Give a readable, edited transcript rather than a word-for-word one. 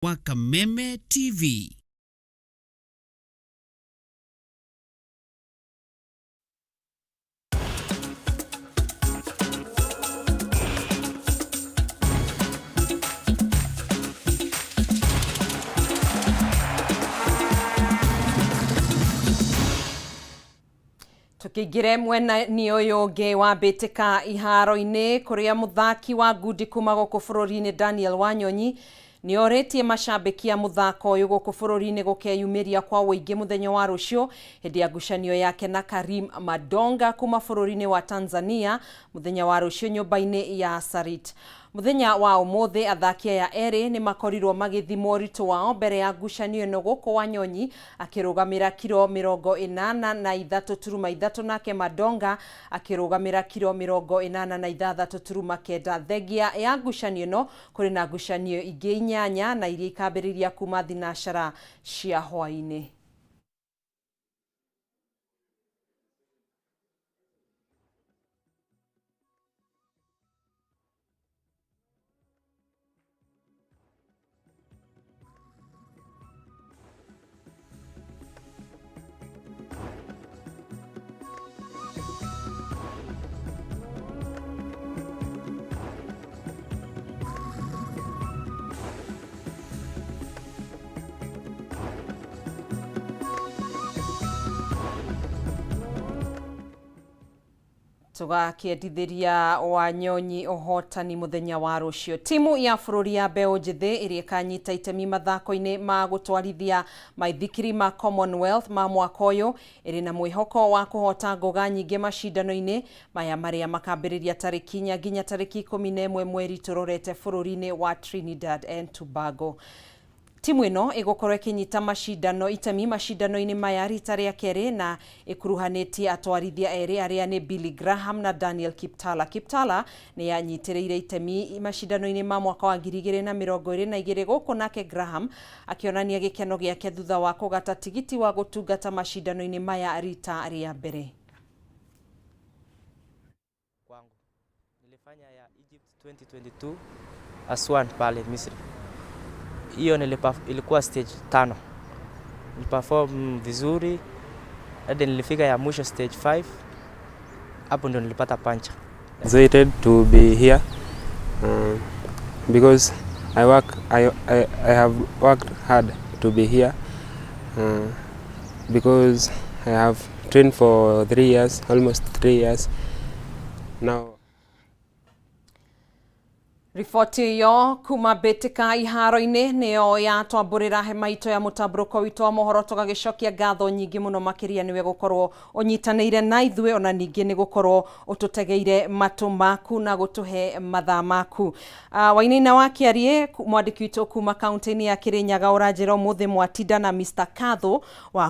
Wa Kameme TV. Tũkĩingĩre mwena-inĩ ũyũ ũngĩ wa mbĩtĩka iharo-inĩ, kũrĩa mũthaki wa ngundi kuma gũkũ bũrũri-inĩ Daniel Wanyonyi nĩ orĩtie macambĩki a mũthako ũyũ gũkũ bũrũri-inĩ gũkeyumĩria kwa ũingĩ mũthenya wa rũciũ hĩndĩ ya ngucanio yake na Karim Madonga kuma bũrũri-inĩ wa Tanzania mũthenya wa rũciũ nyũmba-inĩ ya Sarit. Mũthenya wa ũmũthĩ athaki aya erĩ nĩ makorirwo magĩthimwo ũritũ wao mbere ya ngucanio ĩno, gũkũ Wanyonyi akĩrũgamĩra kiro 83.3, nake Madonga akĩrũgamĩra kiro 86.9. Thengia ya ngucanio ĩno, kũrĩ na ngucanio ingĩ 8 na iria ikambĩrĩria kuma thinacara cia hwaĩ-inĩ. Tũgakĩendithĩria Wanyonyi ũhotani mũthenya wa rũciũ. Timu ya bũrũri ya mbeũ njĩthĩ ĩrĩa ĩkanyita itemi mathako-inĩ ma gũtwarithia maithikiri ma Commonwealth ma mwaka ũyũ ĩrĩ na mwĩhoko wa kũhota ngoga nyingĩ macindano-inĩ maya marĩa makambĩrĩria tarĩki 4 nginya tarĩki 11 mweri tũrorete bũrũri-inĩ wa Trinidad and Tobago. Timu ĩno ĩgũkorwo ĩkĩnyita macindano itemi macindano-inĩ maya rita rĩa kerĩ, na ĩkuruhanĩtie atwarithia erĩ arĩa nĩ Billy Graham na Daniel Kiptala. Kiptala nĩ yanyitĩrĩire itemi macindano-inĩ ma mwaka wa 2022, gũkũ nake Graham akĩonania gĩkeno gĩake thutha wa kũgata tigiti wa gũtungata macindano-inĩ maya rita rĩa mbere. Kwangu nilifanya ya Egypt 2022 Aswan pale Misri. Hiyo ilikuwa stage 5. Niliperform vizuri hadi nilifika ya mwisho stage 5. Hapo ndo nilipata puncture. Excited to be here because I have worked hard to be here because I have trained for 3 years, almost 3 years now. Riboti ĩyo kuma mbĩtĩka iharo-inĩ nĩyo yatwambũrĩra hema itũ ya mũtambũrũko witũ wa mohoro. Tũgagĩcokia ngatho nyingĩ mũno makĩria nĩwe gũkorwo ũnyitanĩire na ithuĩ, ona ningĩ nĩ gũkorwo ũtũtegeire matũ maku na gũtũhe mathaa maku. Wainaina wa Kĩariĩ, mwandĩki witũ kuma kaunti-inĩ ya Kĩrĩnyaga, ũranjĩra ũmũthĩ mwatinda na Mr. Katho wa